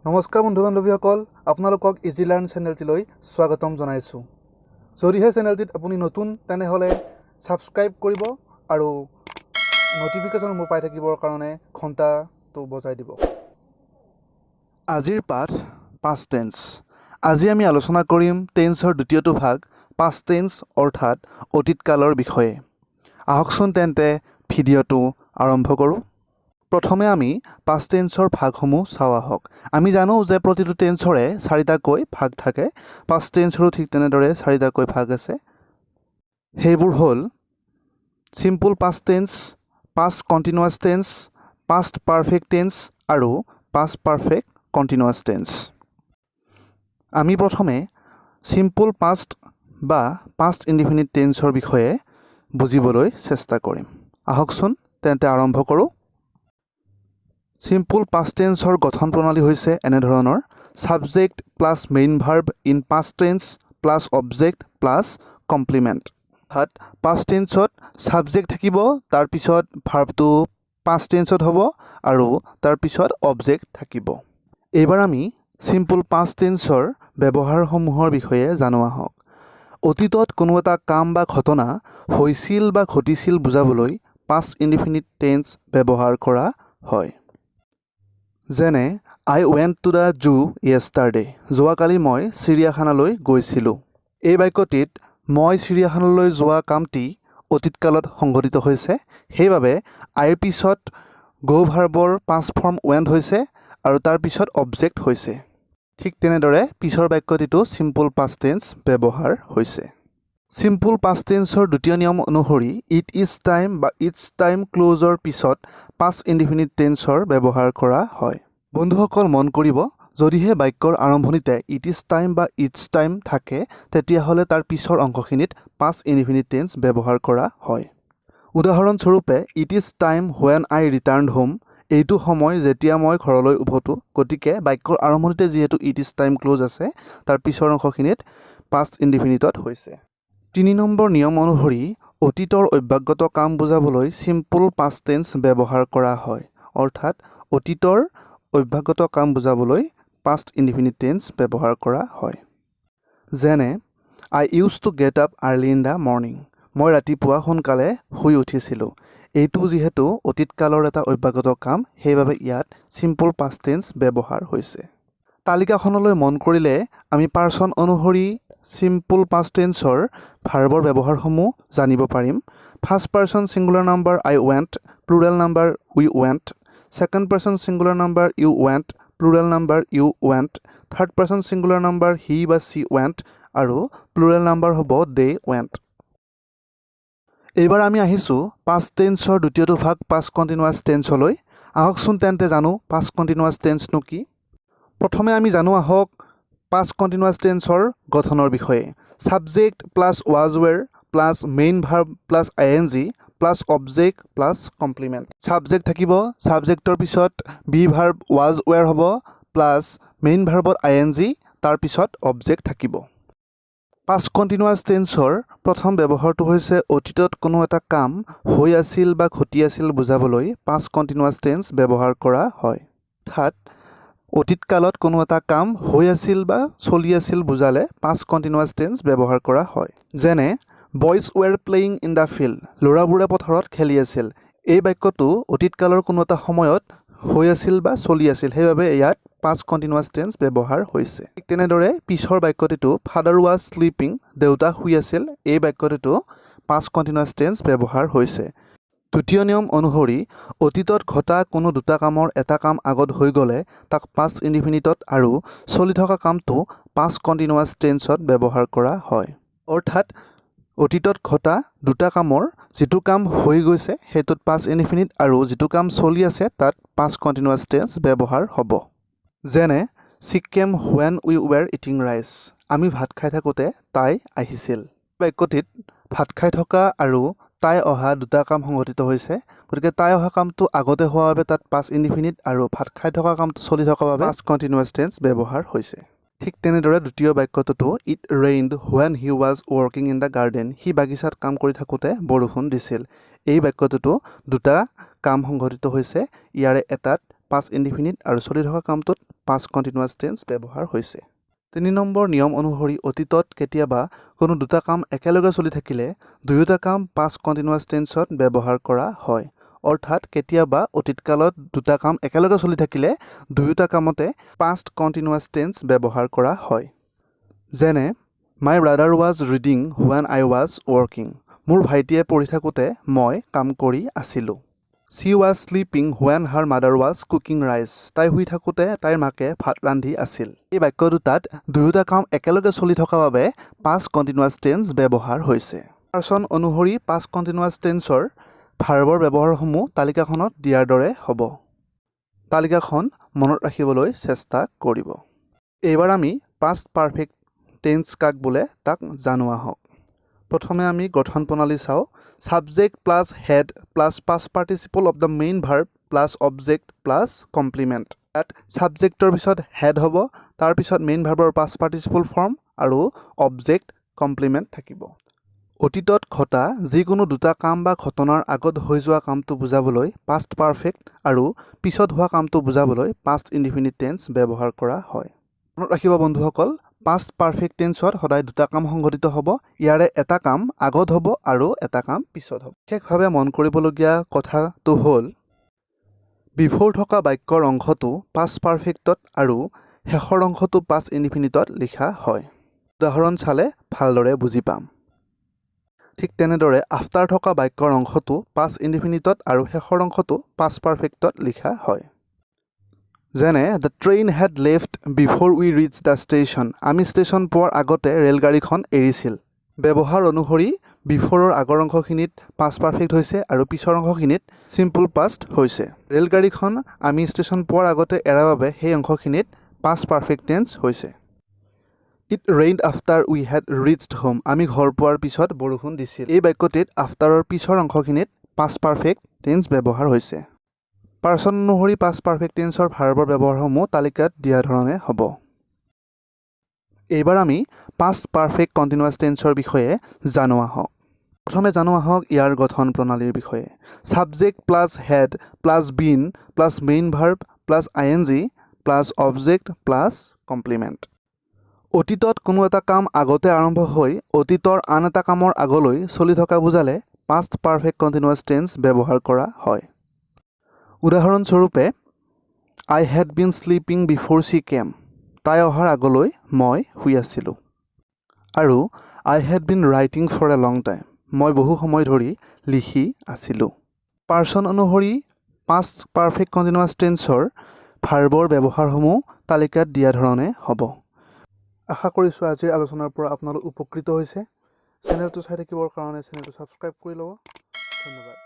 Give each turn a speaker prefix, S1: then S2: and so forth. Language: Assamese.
S1: নমস্কাৰ বন্ধু বান্ধৱীসকল, আপোনালোকক ইজি লাৰ্ণ চেনেলটিলৈ স্বাগতম জনাইছোঁ। যদিহে চেনেলটিত আপুনি নতুন, তেনেহ'লে ছাবস্ক্ৰাইব কৰিব আৰু ন'টিফিকেশ্যনসমূহ পাই থাকিবৰ কাৰণে ঘণ্টাটো বজাই দিব। আজিৰ পাঠ পাষ্ট টেন্স। আজি আমি আলোচনা কৰিম টেন্সৰ দ্বিতীয়টো ভাগ পাষ্ট টেন্স, অৰ্থাৎ অতীতকালৰ বিষয়ে। আহকচোন তেন্তে ভিডিঅ'টো আৰম্ভ কৰোঁ। প্ৰথমে আমি পাষ্ট টেন্সৰ ভাগসমূহ চাওঁ আহক। আমি জানো যে প্ৰতিটো টেন্সৰে চাৰিটাকৈ ভাগ থাকে। পাষ্ট টেন্সৰো ঠিক তেনেদৰে চাৰিটাকৈ ভাগ আছে। সেইবোৰ হ'ল simple past tense, past continuous tense, past perfect tense আৰু পাষ্ট পাৰফেক্ট কণ্টিনিউৱাছ টেন্স। আমি প্ৰথমে চিম্পুল পাষ্ট বা পাষ্ট ইনডিফিনিট টেন্সৰ বিষয়ে বুজিবলৈ চেষ্টা কৰিম। আহকচোন তেন্তে আৰম্ভ কৰোঁ। চিম্পুল পাষ্ট টেন্সৰ গঠন প্ৰণালী হৈছে এনেধৰণৰ: subject plus main verb in past tense plus object plus complement। অৰ্থাৎ পাষ্ট টেন্সত ছাবজেক্ট থাকিব, তাৰপিছত ভাৰ্বটো পাষ্ট টেন্সত হ'ব আৰু তাৰপিছত অবজেক্ট থাকিব। এইবাৰ আমি চিম্পুল পাষ্ট টেন্সৰ ব্যৱহাৰসমূহৰ বিষয়ে জানো আহক। অতীতত কোনো এটা কাম বা ঘটনা হৈছিল বা ঘটিছিল বুজাবলৈ পাষ্ট ইনডিফিনিট টেন্স ব্যৱহাৰ কৰা হয়। যেনে, "I went to the zoo yesterday." যোৱাকালি মই চিৰিয়াখানালৈ গৈছিলোঁ। এই বাক্যটিত মই চিৰিয়াখানালৈ যোৱা কামটি অতীতকালত সংঘটিত হৈছে। সেইবাবে আইৰ পিছত গ' ভাৰ্বৰ পাষ্ট ফৰ্ম ৱেণ্ট হৈছে আৰু তাৰ পিছত অবজেক্ট হৈছে। ঠিক তেনেদৰে পিছৰ বাক্যটিতো চিম্পুল পাষ্ট টেন্স ব্যৱহাৰ হৈছে। চিম্পুল পাষ্ট টেন্সৰ দ্বিতীয় নিয়ম অনুসৰি it is time বা it's time ক্ল'জৰ পিছত পাষ্ট ইনডিফিনিট টেন্সৰ ব্যৱহাৰ কৰা হয়। বন্ধুসকল, মন কৰিব, যদিহে বাক্যৰ আৰম্ভণিতে it is time বা it's time থাকে, তেতিয়াহ'লে তাৰ পিছৰ অংশখিনিত পাষ্ট ইনডিফিনিট টেন্স ব্যৱহাৰ কৰা হয়। উদাহৰণস্বৰূপে, "It is time when I return home." এইটো সময় যেতিয়া মই ঘৰলৈ উভতো। গতিকে বাক্যৰ আৰম্ভণিতে যিহেতু it is time close আছে, তাৰ পিছৰ অংশখিনিত পাষ্ট ইনডিফিনিটত হৈছে। 3 নম্বৰ নিয়ম অনুসৰি অতীতৰ অভ্যাসগত কাম বুজাবলৈ চিম্পুল পাষ্ট টেন্স ব্যৱহাৰ কৰা হয়। অৰ্থাৎ অতীতৰ অভ্যাসগত কাম বুজাবলৈ পাষ্ট ইনডিফিনিট টেন্স ব্যৱহাৰ কৰা হয়। যেনে, "I used to get up early in the morning." মই ৰাতিপুৱা সোনকালে শুই উঠিছিলোঁ। এইটো যিহেতু অতীতকালৰ এটা অভ্যাসগত কাম, সেইবাবে ইয়াত চিম্পুল পাষ্ট টেন্স ব্যৱহাৰ হৈছে। তালিকাখনলৈ মন কৰিলে আমি পাৰ্চন অনুসৰি চিম্পুল পাষ্ট টেন্সৰ ভাৰ্বৰ ব্যৱহাৰসমূহ জানিব পাৰিম। First person singular number, I went, plural number, we went; second person singular number, you went, plural number, you went; third person singular number, he বা she went আৰু প্লুৰেল নাম্বাৰ হ'ব they went। এইবাৰ আমি আহিছোঁ পাষ্ট টেন্সৰ দ্বিতীয়টো ভাগ পাষ্ট কণ্টিনিউৱাছ টেন্সলৈ। আহকচোন তেন্তে জানো পাষ্ট কণ্টিনিউৱাছ টেন্সনো কি। প্ৰথমে আমি জানো আহক পাষ্ট কণ্টিনিউৱাছ টেন্সৰ গঠনৰ বিষয়ে। Subject plus was were plus main verb plus ing plus object plus complement। Subject থাকিব, ছাবজেক্টৰ পিছত বি ভাৰ্ব ৱাজ ৱেৰ হ'ব, প্লাছ মেইন ভাৰ্বত আই এন জি, তাৰপিছত অবজেক্ট থাকিব। পাষ্ট কণ্টিনিউৱাছ টেন্সৰ প্ৰথম ব্যৱহাৰটো হৈছে অতীতত কোনো এটা কাম হৈ আছিল বা ঘটি আছিল বুজাবলৈ পাষ্ট কণ্টিনিউৱাছ টেন্স ব্যৱহাৰ কৰা হয়। অৰ্থাৎ অতীত কালত কোনো এটা কাম হৈ আছিল বা চলি আছিল বুজালে পাষ্ট কণ্টিনিউৱাছ টেন্স ব্যৱহাৰ কৰা হয়। যেনে, "Boys were playing in the field." ল'ৰাবোৰে পথাৰত খেলি আছিল। এই বাক্যটো অতীত কালৰ কোনো এটা সময়ত হৈ আছিল বা চলি আছিল। সেইবাবে ইয়াত পাষ্ট কণ্টিনিউৱাছ টেন্স ব্যৱহাৰ হৈছে। ঠিক তেনেদৰে পিছৰ বাক্যটিতো, "Father was sleeping." দেউতা শুই আছিল। এই বাক্যটিতো পাষ্ট কণ্টিনিউৱাছ টেন্স ব্যৱহাৰ হৈছে। দ্বিতীয় নিয়ম অনুসৰি অতীতত ঘটা কোনো দুটা কামৰ এটা কাম আগত হৈ গ'লে তাক পাষ্ট ইনডিফিনিটত আৰু চলি থকা কামটো পাষ্ট কণ্টিনিউৱাছ টেন্সত ব্যৱহাৰ কৰা হয়। অৰ্থাৎ অতীতত ঘটা দুটা কামৰ যিটো কাম হৈ গৈছে, সেইটোত পাষ্ট ইনডিফিনিট আৰু যিটো কাম চলি আছে, তাত পাষ্ট কণ্টিনিউৱাছ টেন্স ব্যৱহাৰ হ'ব। যেনে, "She came when we were eating rice." আমি ভাত খাই থাকোঁতে তাই আহিছিল। বাক্যটিত ভাত খাই থকা আৰু তাই অহা দুটা কাম সংঘটিত হৈছে। গতিকে তাই অহা কামটো আগতে হোৱাৰ বাবে তাত পাষ্ট ইনডিফিনিট আৰু ভাত খাই থকা কামটো চলি থকাৰ বাবে পাষ্ট কণ্টিনিউৱাছ টেন্স ব্যৱহাৰ হৈছে। ঠিক তেনেদৰে দ্বিতীয় বাক্যটোতো, "It rained when he was working in the garden." সি বাগিচাত কাম কৰি থাকোঁতে বৰষুণ দিছিল। এই বাক্যটোতো দুটা কাম সংঘটিত হৈছে। ইয়াৰে এটাত পাষ্ট ইনডিফিনিট আৰু চলি থকা কামটোত পাষ্ট কণ্টিনিউৱাছ টেন্স ব্যৱহাৰ হৈছে। 3 নম্বৰ নিয়ম অনুসৰি অতীতত কেতিয়াবা কোনো দুটা কাম একেলগে চলি থাকিলে দুয়োটা কাম পাষ্ট কণ্টিনিউৱাছ টেন্সত ব্যৱহাৰ কৰা হয়। অৰ্থাৎ কেতিয়াবা অতীতকালত দুটা কাম একেলগে চলি থাকিলে দুয়োটা কামতে পাষ্ট কণ্টিনিউৱাছ টেন্স ব্যৱহাৰ কৰা হয়। যেনে my brother was reading when I was working. মোৰ ভাইটিয়ে পঢ়ি থাকোঁতে মই কাম কৰি আছিলোঁ। She was sleeping when her mother was cooking rice. তাই শুই থাকোঁতে তাইৰ মাকে ভাত ৰান্ধি আছিল। এই বাক্য দুটাত দুয়োটা কাম একেলগে চলি থকা বাবে পাষ্ট কণ্টিনিউৱাছ টেন্স ব্যৱহাৰ হৈছে। পাৰ্চন অনুসৰি পাষ্ট কণ্টিনিউৱাছ টেন্সৰ ভাৰ্বৰ ব্যৱহাৰসমূহ তালিকাখনত দিয়াৰ দৰে হ'ব। তালিকাখন মনত ৰাখিবলৈ চেষ্টা কৰিব। এইবাৰ আমি পাষ্ট পাৰফেক্ট টেন্স কাক বোলে তাক জানো আহক। প্ৰথমে আমি গঠন প্ৰণালী চাওঁ। Subject plus had plus past participle of the main verb plus object plus complement. ইয়াত ছাবজেক্টৰ পিছত হেড হ'ব, তাৰপিছত মেইন ভাৰ্বৰ পাষ্ট পাৰ্টিচিপল ফৰ্ম আৰু অবজেক্ট কমপ্লিমেণ্ট থাকিব। অতীতত ঘটা যিকোনো দুটা কাম বা ঘটনাৰ আগত হৈ যোৱা কামটো বুজাবলৈ পাষ্ট পাৰফেক্ট আৰু পিছত হোৱা কামটো বুজাবলৈ পাষ্ট ইনডিফিনিট টেন্স ব্যৱহাৰ কৰা হয়। মনত ৰাখিব বন্ধুসকল, পাষ্ট পাৰফেক্ট টেন্সত সদায় দুটা কাম সংঘটিত হ'ব, ইয়াৰে এটা কাম আগত হ'ব আৰু এটা কাম পিছত হ'ব। বিশেষভাৱে মন কৰিবলগীয়া কথাটো হ'ল বিফ'ৰ থকা বাক্যৰ অংশটো পাষ্ট পাৰফেক্টত আৰু শেষৰ অংশটো পাষ্ট ইনডিফিনিটত লিখা হয়। উদাহৰণ চালে ভালদৰে বুজি পাম। ঠিক তেনেদৰে আফটাৰ থকা বাক্যৰ অংশটো পাষ্ট ইনডিফিনিটত আৰু শেষৰ অংশটো পাষ্ট পাৰফেক্টত লিখা হয়। যেনে the train had left before we reached the station. আমি ষ্টেচন পোৱাৰ আগতে ৰেলগাড়ীখন এৰিছিল। ব্যৱহাৰ অনুসৰি বিফ'ৰৰ আগৰ অংশখিনিত পাষ্ট পাৰফেক্ট হৈছে আৰু পিছৰ অংশখিনিত চিম্পল পাষ্ট হৈছে। ৰেলগাড়ীখন আমি ষ্টেচন পোৱাৰ আগতে এৰাৰ বাবে সেই অংশখিনিত পাষ্ট পাৰফেক্ট টেন্স হৈছে। It rained after we had reached home. আমি ঘৰ পোৱাৰ পিছত বৰষুণ দিছিল। এই বাক্যটিত আফটাৰৰ পিছৰ অংশখিনিত পাষ্ট পাৰফেক্ট টেন্স ব্যৱহাৰ হৈছে। পাৰ্চন অনুসৰি পাষ্ট পাৰফেক্ট টেন্সৰ ভাৰ্বৰ ব্যৱহাৰসমূহ তালিকাত দিয়া ধৰণে হ'ব। এইবাৰ আমি পাষ্ট পাৰফেক্ট কণ্টিনিউৱাছ টেন্সৰ বিষয়ে জানো আহক। প্ৰথমে জানো আহক ইয়াৰ গঠন প্ৰণালীৰ বিষয়ে। Subject plus had plus been plus main verb plus I N G plus object plus complement. অতীতত কোনো এটা কাম আগতে আৰম্ভ হৈ অতীতৰ আন এটা কামৰ আগলৈ চলি থকা বুজালে পাষ্ট পাৰফেক্ট কণ্টিনিউৱাছ টেন্স ব্যৱহাৰ কৰা হয়। উদাহৰণস্বৰূপে I had been sleeping before she came. তাই অহাৰ আগলৈ মই শুই আছিলোঁ। আৰু I had been writing for a long time. মই বহু সময় ধৰি লিখি আছিলোঁ। পাৰ্চন অনুসৰি পাষ্ট পাৰফেক্ট কণ্টিনিউৱাছ টেন্সৰ ভাৰ্বৰ ব্যৱহাৰসমূহ তালিকাত দিয়া ধৰণে হ'ব। আশা কৰিছোঁ আজিৰ আলোচনাৰ পৰা আপোনালোক উপকৃত হৈছে। চেনেলটো চাই থাকিবৰ কাৰণে চেনেলটো ছাবস্ক্ৰাইব কৰি ল'ব। ধন্যবাদ।